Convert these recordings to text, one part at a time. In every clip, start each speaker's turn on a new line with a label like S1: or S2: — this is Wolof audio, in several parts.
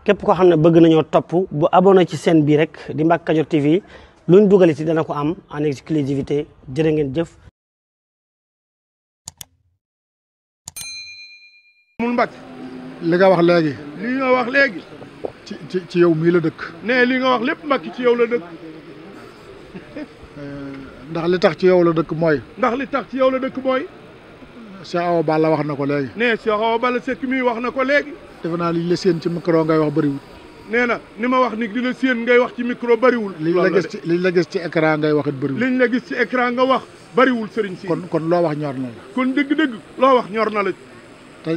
S1: képp koo xam ne bëgg nañoo topp bu abonné ci chaîne bii rek di Mbacke Kadior TV luñ dugal ci dana ko am en exclusivité jërë ngeen jëf.
S2: mul Mbacke
S3: li nga wax léegi.
S2: li nga wax léegi.
S3: ci yow mii la dëkk.
S2: ne li nga wax lépp Mbacke ci yow la dëkk.
S3: ndax li tax ci yow la dëkk mooy.
S2: ndax li tax ci yow la dëkk mooy.
S3: Cheikh Awa Balla wax na ko léegi.
S2: ne Cheikh Awa Balla Seck mi wax na ko léegi.
S3: defe naa liñ la séen ci micro ngay wax bëriwul.
S2: nee na ni ma wax ni di la séen ngay wax ci micro bëriwul.
S3: liñ la gis ci écran ngay wax it bëriwul.
S2: liñ la gis ci écran nga wax bëriwul Serigne si.
S3: kon loo wax ñor na la.
S2: kon dëgg-dëgg loo wax ñor na la.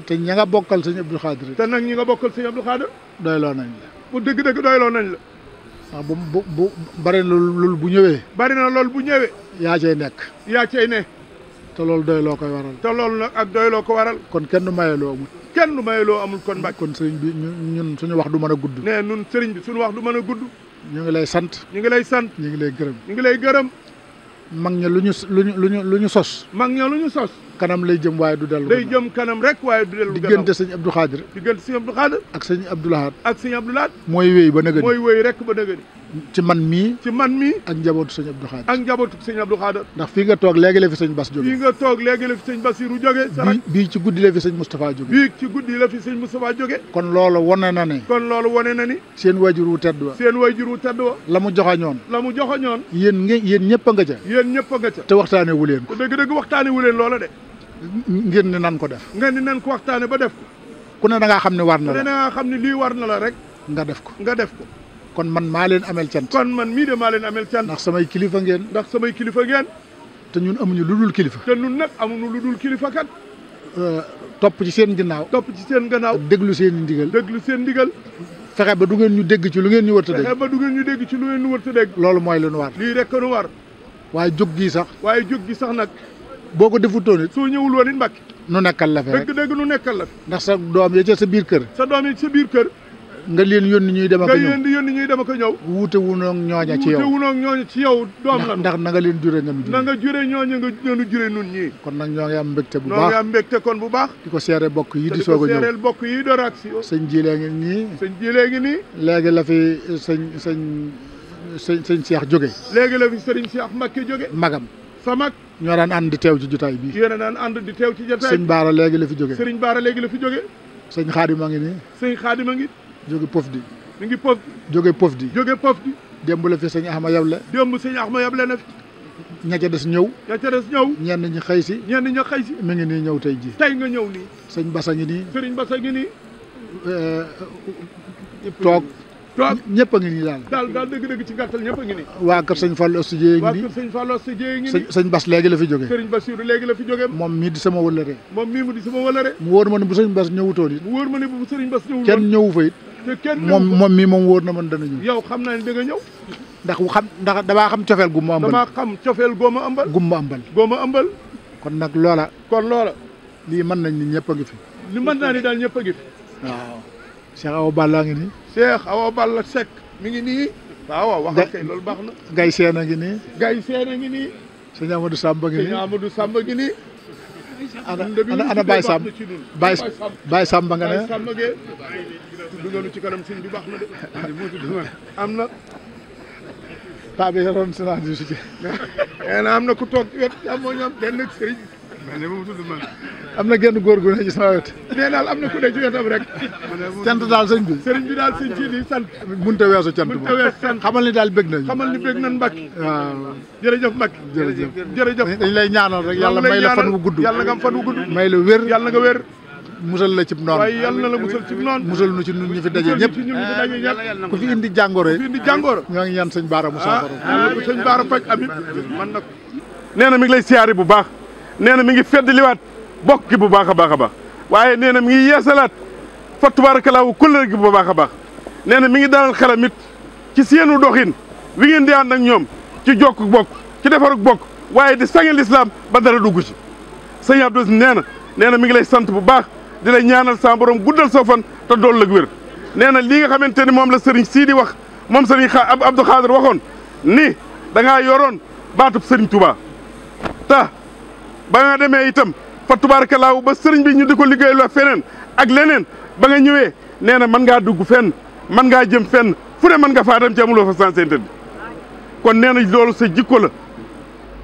S3: te ña nga bokkal sëñ Abdou Khadir.
S2: te nag ñi nga bokkal sëñ Abdou Khadir.
S3: doyloo nañ la.
S2: bu dëgg-dëgg doyloo nañ la.
S3: ndax bu bari na loolu bu ñëwee.
S2: bari na loolu bu ñëwee.
S3: yaa cay nekk.
S2: yaa cay ne.
S3: te loolu doyloo koy waral.
S2: te loolu nag ak doyloo ko waral.
S3: kon kenn du mayeloo amul.
S2: kenn du mayeloo amul kon Mbacke.
S3: kon sëriñ bi ñun suñu wax du mën a gudd.
S2: ne ñun sëriñ bi suñu wax du mën a gudd.
S3: ñu ngi lay sant.
S2: ñu ngi lay sant.
S3: ñu ngi lay gërëm.
S2: ñu ngi lay gërëm.
S3: mag ña lu ñu sos.
S2: mag ña lu ñu sos.
S3: kanam lay jëm waaye du dellu.
S2: day jëm kanam rek waaye du dellu.
S3: diggante sëñ Abdou Khadir.
S2: diggante sëñ Abdou Khadir.
S3: ak sëñ Abdou Lahad.
S2: ak sëñ Abdou Lahad.
S3: mooy wéy ba nëgëni.
S2: mooy wéy rek ba nëgëni.
S3: ci man mii.
S2: ci man mii.
S3: ak njabootu sëñ Abdou Khadir.
S2: ak njabootu sëñ Abdou Khadir.
S3: ndax fii nga toog léegi la fi sëñ Bass jóge.
S2: fii nga toog léegi la fi sëñ Bassirou jóge.
S3: bii ci guddi la fi sëñ Moustapha jóge.
S2: bii ci guddi la fi sëñ Moustapha jóge.
S3: kon loolu wane na ne.
S2: kon loolu wane na ni.
S3: seen wajur wu tedd wa.
S2: seen wajur wu tedd wa.
S3: la mu joxañoon.
S2: la mu joxañoon.
S3: yéen ñëpp a nga ca.
S2: yéen ñëpp a nga ca.
S3: te waxtaane wu leen ko.
S2: dëgg-dëgg waxtaane wu leen loola de.
S3: ngeen ni nan ko def.
S2: ngeen ni nan ko waxtaane ba def ko.
S3: ku ne da ngaa xam ne war na la.
S2: ku ne da ngaa xam ne lii war na la rek.
S3: nga def ko.
S2: nga def ko.
S3: kon man maa leen amel cant.
S2: kon man mii de maa leen amel cant.
S3: ndax samay kilifa ngeen.
S2: ndax samay kilifa ngeen.
S3: te ñun amuñu lu dul kilifa.
S2: te ñun nag amuñu lu dul kilifa kat.
S3: topp ci seen ginnaaw.
S2: topp ci seen gannaaw.
S3: déglu seen ndigal.
S2: déglu seen ndigal.
S3: fexe ba du ngeen ñu dégg ci lu ngeen ñu wërta dégg.
S2: fexe ba du ngeen ñu dégg ci lu ngeen ñu wërta dégg.
S3: loolu mooy lu nu war.
S2: lii rek nu war.
S3: waaye jóg gii sax.
S2: waaye jóg gi sax nag.
S3: boo ko defutoon it.
S2: soo ñëwul woon it Mbacke.
S3: nu nekkal la fi rek
S2: dëgg-dëgg nu nekkal la fi.
S3: ndax sa doom ya ca sa biir kër.
S2: sa doom yi sa biir kër.
S3: nga leen yónni ñuy dem ak a ñëw.
S2: nga leen di yónni ñuy dem ak a ñëw.
S3: wuute wuñoo ñooña ci yow.
S2: wuute wuñoo ñooña ci yow doom la.
S3: ndax na nga leen jure nga nu jure.
S2: na nga jure ñooña nga nu jure nun ñii.
S3: kon nag ñoo ngi am mbégte bu baax.
S2: ñoo ngi am mbégte kon bu baax.
S3: di ko seere bokk yi di soog a ñëw.
S2: di ko seereel bokk yi door ak si.
S3: sëñ Jilee ngi nii.
S2: sëñ Jilee ngi nii.
S3: léegi la fi sëñ Cheikh jóge.
S2: léegi la fi sëriñ Cheikh Mbacke jóge.
S3: magam.
S2: sa mag.
S3: ñoo daan ànd di teew ci jotaay bi.
S2: yéen a daan ànd di teew ci jotaay.
S3: sëñ Baara léegi la fi jóge.
S2: sëriñ Baara léegi la fi jóge.
S3: sëñ Xaadima ngi nii.
S2: sëñ Xaadima ngi.
S3: jóge Pofdi.
S2: mi ngi Pofdi.
S3: jóge Pofdi.
S2: jóge Pofdi.
S3: démb la fi sëñ Axma yable.
S2: démb sëñ Axma yable na fi.
S3: ña ca des ñëw.
S2: ña ca des ñëw.
S3: ñenn ñi xëy si.
S2: ñenn ñi xëy si.
S3: mi ngi nii ñëw tey ji.
S2: tey nga ñëw nii.
S3: sëñ Basa ngi nii.
S2: sëriñ Basa ngi nii.
S3: toog.
S2: toog
S3: ñëpp a ngi nii daal.
S2: daal dëgg-dëgg ci gàttal ñëpp a ngi nii.
S3: waa kër sëñ Fallou Studio ngi nii.
S2: waa kër sëñ Fallou Studio ngi nii.
S3: sëñ Bas léegi la fi jóge.
S2: sëriñ Bassirou léegi la fi jóge.
S3: moom mii di sama wëllëre.
S2: moom mii mu di sama wëllëre.
S3: mu wóor ma ne bu sëñ Bas ñëwutoon it.
S2: mu wóor ma ne bu sëriñ Bas ñëwul
S3: kenn ñëwu fa it.
S2: te kenn
S3: moom mii moom wóor na man dana ñëw.
S2: yow xam naa ne da nga ñëw.
S3: ndax damaa xam cofeel gu ma ëmbal.
S2: damaa xam cofeel gooma ëmbal.
S3: gumma ëmbal.
S2: gooma ëmbal.
S3: kon nag loola.
S2: kon loola.
S3: lii mën nañ ni ñëpp a ngi fi.
S2: li mën naa ni daal ñëpp a ngi fi.
S3: waaw. Cheikh Awa Balla ngi nii.
S2: Cheikh Awa Balla Seck mi ngi nii. waaw waxal kay loolu baax na.
S3: Gay Seen a ngi nii.
S2: Gay Seen a ngi nii.
S3: sëñ Amadou Samba ngi nii.
S2: sëñ Amadou Samba ngi nii.
S3: ana Baye Samb Baye Samba nga ne.
S2: Baye Samba ge tudd nga lu ci kanam sëñ bi baax na de. am na.
S3: paa bi yoroon sénat bi su ci.
S2: am na ku toog wet am moo ñam benn sëriñ.
S3: am na genn góor gu ne ci sama wet.
S2: nee daal am na ku ne ci wetam rek.
S3: cant daal sëñ bi.
S2: sëriñ bi daal sëñ ci di sant.
S3: mënut a weesu cant
S2: mënut a weesu sant.
S3: xamal ni daal bëgg nañu.
S2: xamal ni bëgg nañ Mbacke.
S3: waaw.
S2: jërëjëf Mbacke. jërëjëf.
S3: dañ lay ñaanal rek yàlla may la fan wu gudd.
S2: yàlla nga am fan wu gudd.
S3: may la wér.
S2: yàlla nga wér.
S3: musal la cib noonu.
S2: waaye yàlla na la musal cib noonu.
S3: musal nu ci ñun ñu fi daje ñëpp. ku fi indi jàngoro yi.
S2: ku fi indi jàngoro.
S3: ñoo ngi ñaan sëñ Baara mu saafara.
S2: yàlla ko sëñ Baara faj amit man nag. nee na mi ngi lay siyaari bu baax. nee na mi ngi fedd liwaat bokk gi bu baax a baax a baax. waaye nee na mi ngi yeesalaat fa tubaarakalaawu kullër gi bu baax a baax. nee na mi ngi dalal xelam it ci seenu doxin wi ngeen di ànd ak ñoom ci jokk bokk ci defarug bokk waaye di sange lislaam ba dara dugg ci. sëñ Abdou nee na mi ngi lay sant bu baax di la ñaanal sa borom guddal soo fan te dool la wér. nee na lii nga xamante ni moom la sëriñ sii di wax moom sëriñ Abdou Khadir waxoon ni da ngaa yoroon baatub sëriñ Touba te ba nga demee itam fa tubaarakalaaw ba sëriñ bi ñu di ko liggéey loo feneen ak leneen ba nga ñëwee nee na mën ngaa dugg fenn man ngaa jëm fenn fu ne mën nga faa dem ci amuloo fa sens interdit kon nee na loolu sa jikko la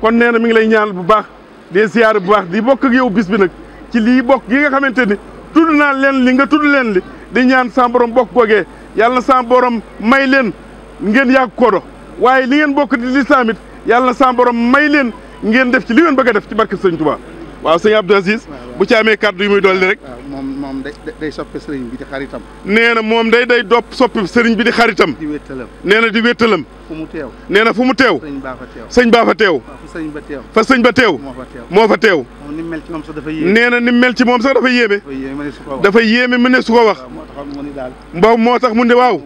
S2: kon nee na mi ngi lay ñaan bu baax di siyaare bu baax di bokk ak yow bis bi nag ci lii bokk gi nga xamante ni tudd naa leen li nga tudd leen li di ñaan sa borom bokk googee yàlla na sa borom may leen ngeen yàgg ko do waaye li ngeen bokk di lislaam it yàlla na sa borom may leen ngeen def ci li ngeen bëgg a def ci barke sëñ Touba waaw sëñ Abdou Aziz bu ci amee kàddu yi muy dolli rek.
S3: waaw moom day soppe sëriñ bi di xaritam.
S2: nee na moom day dopp soppi sëriñ bi di xaritam.
S3: di wéttalam.
S2: nee na di wéttalam.
S3: fu mu teew.
S2: nee na fu mu teew.
S3: sëñ baa fa teew.
S2: sëñ baa fa teew.
S3: fa sëñ ba teew.
S2: fa sëñ ba teew. moo fa teew.
S3: moom ni mel ci moom sax dafa yéeme.
S2: nee na ni mel ci moom sax dafa yéeme. dafa yéeme mu ne su ko wax. moo tax mu ne waaw.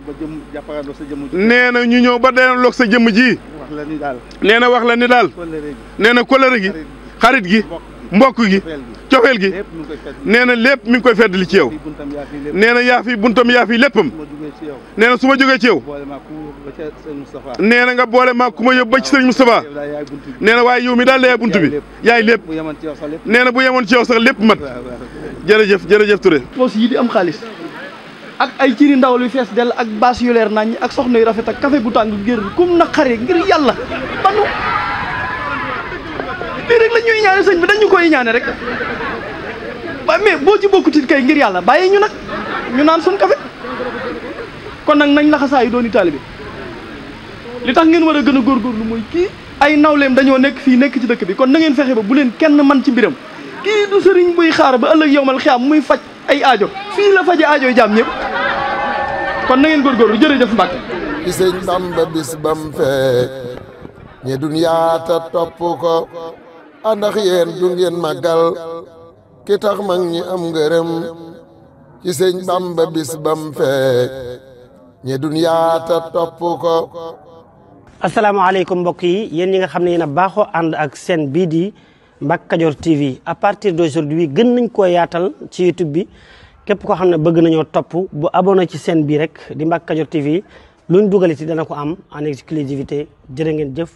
S2: nee na ñu ñëw ba delloo sa jëmm ji. nee na wax la ni daal. nee na kóllëre gi xarit gi mbokk gi cofeel gi nee na lépp mi ngi koy feddali ci yow nee na yaa fi buntam yaa fi léppam nee na su ma jógee ci yow nee na nga boole maa ku ma yóbbu ba ci sëriñ Moustapha nee na waaye yow mi daal la yaay buntu bi yaay lépp nee na bu yemoon ci yow sax lépp mat jërëjëf Touré.
S4: poos yi di am xaalis ak ay ciri ndaw lu fees dell ak baas yu leer nañ ak soxna yu rafet ak café bu tàng ngir kum naqari ngir yàlla banu lii rek la ñuy ñaane sëñ bi dañu koy ñaane rek waaye mais boo ci bokkutit kay ngir yàlla bàyyi ñu nag ñu naan suñ café kon nag nañ laxasaa yu dooni taalibe li tax ngeen war a gën a góorgóorlu mooy kii ay nawleem dañoo nekk fii nekk ci dëkk bi kon na ngeen fexe ba bu leen kenn man ci mbiram kii du sëriñ buy xaar ba ëllëg yowmal xiyaam muy faj ay aajo fii la faje aajo jaam ñëpp kon na ngeen góorgóorlu jërëjëf Mbacke
S5: ci sëñ Bamba bis bam fekk ñe dunyaata topp ko andax yéen du ngeen magal ki tax mag ñi am ngërëm ci sëñ Bamba bis bam fekk ñe dunyaata topp ko.
S1: asalaamaaleykum mbokk yi yéen ñi nga xam ne yéen a baaxoo ànd ak seen bii di Mbacke Kadior TV à partir d'aujourd'hui gën nañ koo yaatal ci YouTube bi képp koo xam ne bëgg nañoo topp bu abonné ci seen bii rek di Mbacke Kadior TV luñ dugaliti dana ko am en exclusivité jërë ngeen jëf